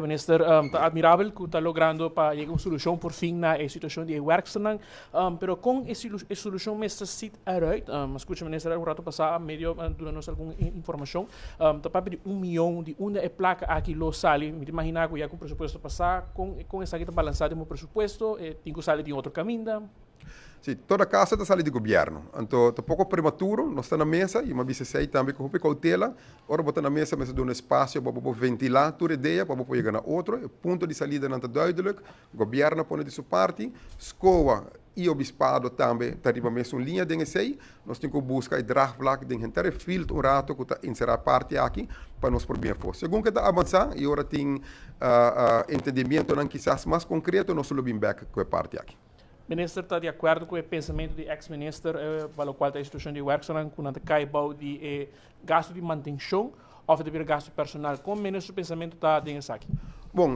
Minister, ta admirabel ku ta logrando pa yega un solushon por fin na e situashon di e werksternan. Pero kon e solushon mester sit eruit? A skucha minister un rato pasá medio duna nos algun informashon. Ta papia di un mion, di unda e plaka aki lo sali? Mi ta imaginá ku ya ku presupuesto pasá, kon esaki ta balansá den bo presupuesto? E tin ku sali di otro kaminda? Si, toda kaso ta sali di gobièrnu. Anto ta poko prematuro, nos ta na mesa i mi a bisa esei tambe ku hopi koutela. Ora bo ta na mesa mester duna espasio pa bo por ventilá tur idea pa bo por yega na otro. E punto di salidanan ta duidelijk, gobièrnu a pone di su parti, SCOA i obispado tambe ta riba mesun liña den esei. Nos tin ku buska e draagvlak den henter e field un rato ku ta enserá parti aki pa nos por bin afó. Segun ku e ta avansá i ora tin entendimientonan kisas mas konkreto nos lo bin bèk ku e parti aki. Minister ta di akuerdo ku e pensamentu di eks minister pa lokual ta e situashon di werksternan ku nan ta kai bou di e gastu di mantenshon òf e ta bira gastu personal? Kon minister su pensamentu ta den esaki? Bon,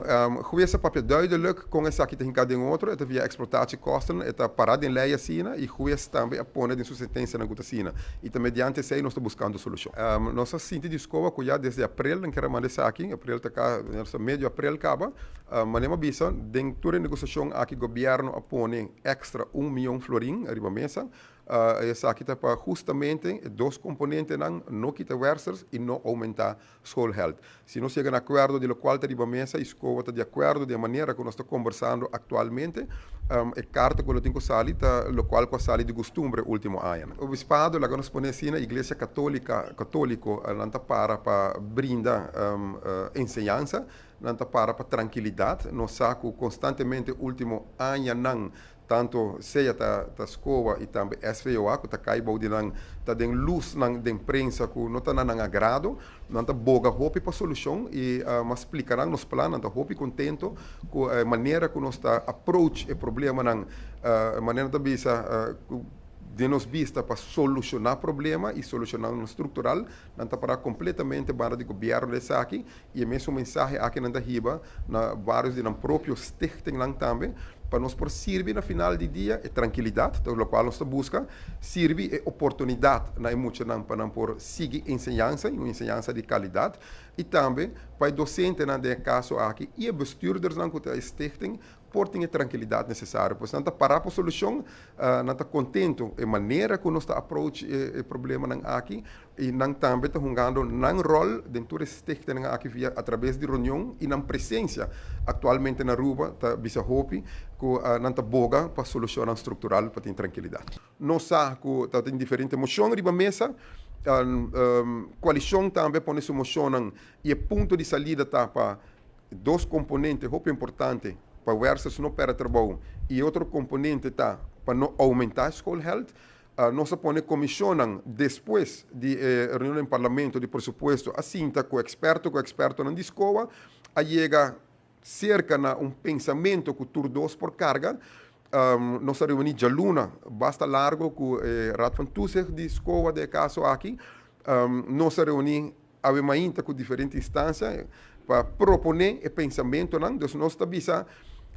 hues a papia duidelijk kon esaki ta hinká den otro, e ta via exploitatiekosten, e ta pará den lei asina i hues tambe a pone den su sentensianan ku ta asina i ta mediante esei nos ta buskando solushon. Nos a sinti di skoba ku ya desde aprel nan kier a manda esaki, aprel ta ka, nos ta medio aprel kaba. Manera mi a bisa, den tur e negosiashon aki gobièrnu a pone èkstra un mion florin riba mesa. Esaki ta pa hustamente e dos komponentenan, no kita wèrsers i no oumentá schoolgeld. Si nos yega na akuerdo di lokual ta riba mesa i SCOA ta di akuerdo di e manera ku nos ta kombersando aktualmente, e karta ku lo tin ku sali ta lokual ku a sali di gustumbre último añanan. Obispado, laga nos pone asina, Iglesia Katólika, Katóliko, nan ta para pa brinda enseñansa. Nan ta para pa trankilidat. Nos sa ku konstantemente último añanan tantu sea ta ta SCOA i tambe SVOA ku ta kai bou di nan ta den lusnan den prensa ku no ta na nan agrado. Nan ta boga hopi pa solushon i mas splika nan nos plan. Nan ta hopi kontento ku e manera ku nos ta approach e problemanan. Manera nan ta bisa ku den nos bista pa solushoná problema i solushoná nan struktural. Nan ta para kompletamente banda di gobièrnu di esaki. I e mesun mensahe aki nan ta hiba na varios di nan propio stichtingnan tambe, pa nos por sirbi na final di dia e trankilidat, ta lokual nos ta buska, sirbi e oportunidat na e muchanan pa nan por sigui enseñansa, i un enseñansa di kalidat, i tambe pa e dosentenan den e kaso aki i e bestuurdersnan ku ta e stichting por tin e trankilidat nesesario. Pues nan ta pará pa solushon, nan ta kontentu e manera ku nos ta approach e problemanan aki i nan tambe ta hungando nan ròl den tur e stichtingnan aki via atrabes di reunion i nan presensia aktualmente na Aruba ta bisa hopi ku nan ta boga pa solushonnan struktural pa tin trankilidat. Nos sa ku ta tin diferente moshon riba mesa, koalishon tambe a pone su moshonnan i e punto di salida ta pa Dos komponente hopi importante pa wèrsers no pèrdè trabou i e otro komponente ta pa no oumentá e schoolgeld. Nos a pone komishonnan despues di e reunion den parlamento di presupuesto a sinta ku eksperto ku ekspertonan di SCOA a yega serka na un pensamentu ku tur dos por karga. Nos a reuní djaluna basta largo ku e Raad van Toezicht di SCOA den e kaso aki. Nos a reuní Awe mainta ku diferente instansia pa proponé e pensamentonan. Dus nos ta bisa,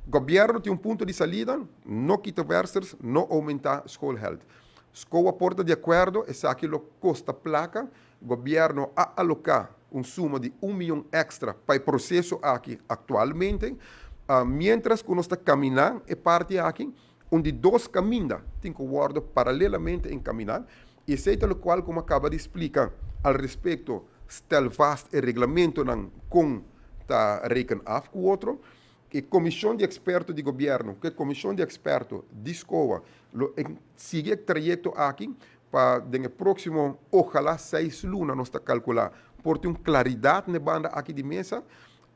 gobièrnu tin un punto di salida, no kita wèrsers, no oumentá schoolgeld. SCOA por ta di akuerdo, esaki lo kosta plaka. Gobièrnu a aloká un suma di un mion èkstra pa e proseso aki aktualmente. Miéntras ku nos ta kaminá e parti aki, un di dos kaminda tin ku wòrdu paralelamente enkaminá. I esei ta lokual ku mi a kaba di splika al respekto, stel vast e reglamentonan kon ta reken af ku otro. E komishon di eksperto di gobièrnu ku e komishon di eksperto di SCOA lo sigui e trayekto aki pa den e próksimo ojalá seis luna nos ta kalkulá por tin un klaridat na e banda aki di mesa.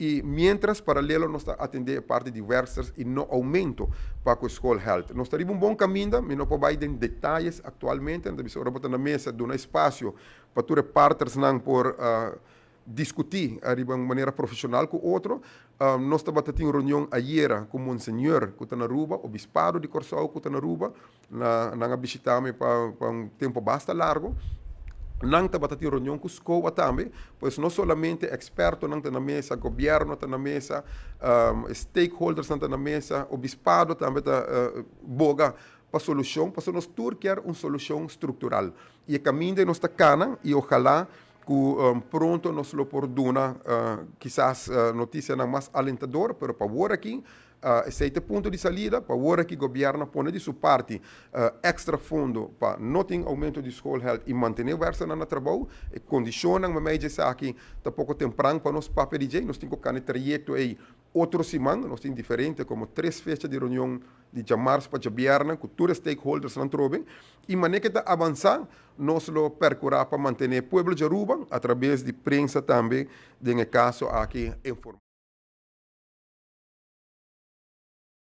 I miéntras paralelo nos ta atendé e parti di werksters i no oumento pa ku e schoolgeld. Nos ta riba un bon kaminda, mi no por bai den detayes aktualmente, nan ta bisa ora bo ta na mesa duna espasio pa tur e partnersnan por diskutí riba un manera profeshonal ku otro. Nos tabata tin reunion ayera ku Monseñor ku ta na Aruba, Obispado di Kòrsou ku ta na Aruba, Nan a bishitá mi pa un tempu basta largu. Nan tabata tin reunion ku SCOA tambe. Pues no solamente ekspertonan ta na mesa, gobièrnu ta na mesa, stakeholdersnan ta na mesa, obispado tambe ta boga pa solushon, pasobra nos tur kier un solushon struktural. I e kaminda nos ta kana i ojalá. Ku pronto nos lo por duna kisas notisianan mas alentador, pero pa awor aki esei ta e punto di salida. Pa awor aki gobièrnu a pone di su parti èkstra fondo pa no tin oumento di schoolgeld i mantené wèrksternan na trabou. E kondishonnan meimei dje esaki ta poko tempran pa nos papia di dje. Nos tin ku kana e trayekto ei otro siman. Nos tin diferente komo tres fecha di reunion di djamars pa djabièrnè ku tur e stakeholdersnan trobe. I manera ke ta avansá nos lo perkurá pa mantené pueblo di Aruba atrabes di prensa tambe den e kaso aki informá.